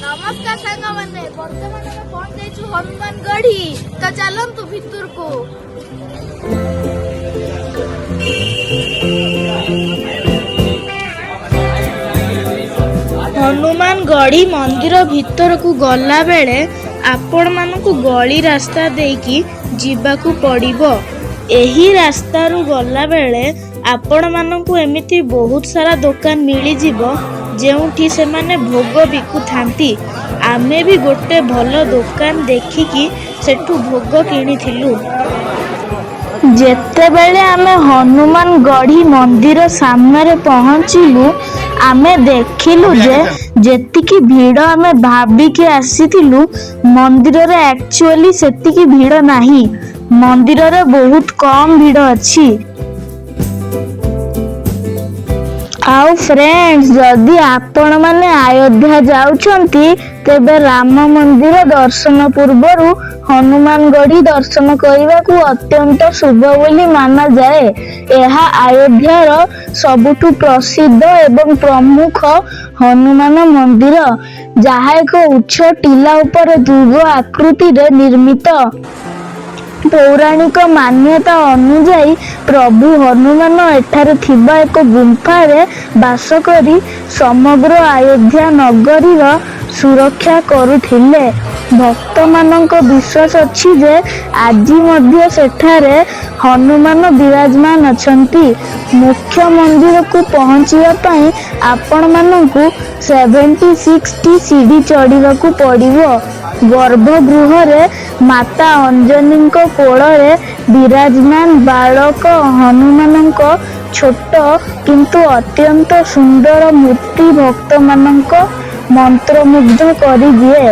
ନମସ୍କାର ସାଙ୍ଗମାନେ, ବର୍ତ୍ତମାନ ଆମେ ପହଞ୍ଚି ଯାଇଛୁ ହନୁମାନଗଢି। ତ ଚାଲନ୍ତୁ ଭିତରକୁ। ହନୁମାନଗଢି ମନ୍ଦିର ଭିତରକୁ ଗଲାବେଳେ ଆପଣମାନଙ୍କୁ ଗଳି ରାସ୍ତା ଦେଇକି ଯିବାକୁ ପଡ଼ିବ। ଏହି ରାସ୍ତାରୁ ଗଲାବେଳେ ଆପଣମାନଙ୍କୁ ଏମିତି ବହୁତ ସାରା ଦୋକାନ ମିଳିଯିବ, ଯେଉଁଠି ସେମାନେ ଭୋଗ ବିକୁଥାନ୍ତି। ଆମେ ବି ଗୋଟେ ଭଲ ଦୋକାନ ଦେଖିକି ସେଠୁ ଭୋଗ କିଣିଥିଲୁ। ଯେତେବେଳେ ଆମେ ହନୁମାନଗଢି ମନ୍ଦିର ସାମ୍ନାରେ ପହଞ୍ଚିଲୁ, ଆମେ ଦେଖିଲୁ ଯେ ଯେତିକି ଭିଡ଼ ଆମେ ଭାବିକି ଆସିଥିଲୁ, ମନ୍ଦିରରେ ଆକ୍ଚୁଆଲି ସେତିକି ଭିଡ଼ ନାହିଁ। ମନ୍ଦିରରେ ବହୁତ କମ୍ ଭିଡ଼ ଅଛି। ଆଉ ଫ୍ରେଣ୍ଡସ୍, ଯଦି ଆପଣମାନେ ଅଯୋଧ୍ୟା ଯାଉଛନ୍ତି, ତେବେ ରାମ ମନ୍ଦିର ଦର୍ଶନ ପୂର୍ବରୁ ହନୁମାନଗଢି ଦର୍ଶନ କରିବାକୁ ଅତ୍ୟନ୍ତ ଶୁଭ ବୋଲି ମାନାଯାଏ। ଏହା ଅଯୋଧ୍ୟାର ସବୁଠୁ ପ୍ରସିଦ୍ଧ ଏବଂ ପ୍ରମୁଖ ହନୁମାନ ମନ୍ଦିର, ଯାହା ଏକ ଉଚ୍ଚ ଟିଲା ଉପରେ ଦୁର୍ଗ ଆକୃତିରେ ନିର୍ମିତ। ପୌରାଣିକ ମାନ୍ୟତା ଅନୁଯାୟୀ, ପ୍ରଭୁ ହନୁମାନ ଏଠାରେ ଥିବା ଏକ ଗୁମ୍ଫାରେ ବାସ କରି ସମଗ୍ର ଅଯୋଧ୍ୟା ନଗରୀର ସୁରକ୍ଷା କରୁଥିଲେ। ଭକ୍ତମାନଙ୍କ ବିଶ୍ୱାସ ଅଛି ଯେ ଆଜି ମଧ୍ୟ ସେଠାରେ ହନୁମାନ ବିରାଜମାନ ଅଛନ୍ତି। ମୁଖ୍ୟ ମନ୍ଦିରକୁ ପହଞ୍ଚିବା ପାଇଁ ଆପଣମାନଙ୍କୁ 76ଟି ସିଢ଼ି ଚଢ଼ିବାକୁ ପଡ଼ିବ। ଗର୍ଭଗୃହରେ ମାତା ଅଞ୍ଜନୀଙ୍କ କୋଳରେ ବିରାଜମାନ ବାଳକ ହନୁମାନଙ୍କ ଛୋଟ କିନ୍ତୁ ଅତ୍ୟନ୍ତ ସୁନ୍ଦର ମୂର୍ତ୍ତି ଭକ୍ତମାନଙ୍କ ମନ୍ତ୍ରମୁଗ୍ଧ କରିଦିଏ।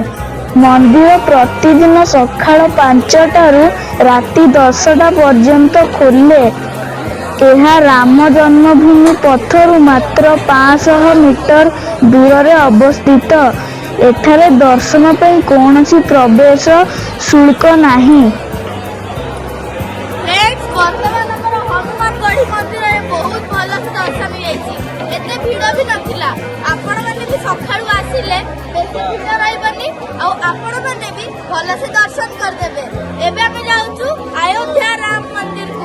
ମନ୍ଦିର ପ୍ରତିଦିନ ସକାଳ 5ଟାରୁ ରାତି 10ଟା ପର୍ଯ୍ୟନ୍ତ ଖୋଲେ। ଏହା ରାମ ଜନ୍ମଭୂମି ପଥରୁ ମାତ୍ର 500 ମିଟର ଦୂରରେ ଅବସ୍ଥିତ। ଏଠାରେ ଦର୍ଶନ ପାଇଁ କୌଣସି ପ୍ରବେଶ ଶୁଳ୍କ ନାହିଁ। ଫ୍ରେଣ୍ଡସ୍, ବର୍ତ୍ତମାନ ଆମର ହନୁମାନଗଢି ମନ୍ଦିରରେ ବହୁତ ଭଲସେ ଦର୍ଶନ ହେଇଯାଇଛି। ଏତେ ଭିଡ଼ ବି ନଥିଲା। ଆପଣମାନେ ବି ସକାଳୁ ଆସିଲେ ବେଶୀ ଭିଡ଼ ରହିବନି ଆଉ ଆପଣମାନେ ବି ଭଲସେ ଦର୍ଶନ କରିଦେବେ। ଏବେ ଆମେ ଯାଉଛୁ ଅଯୋଧ୍ୟା ରାମ ମନ୍ଦିରକୁ।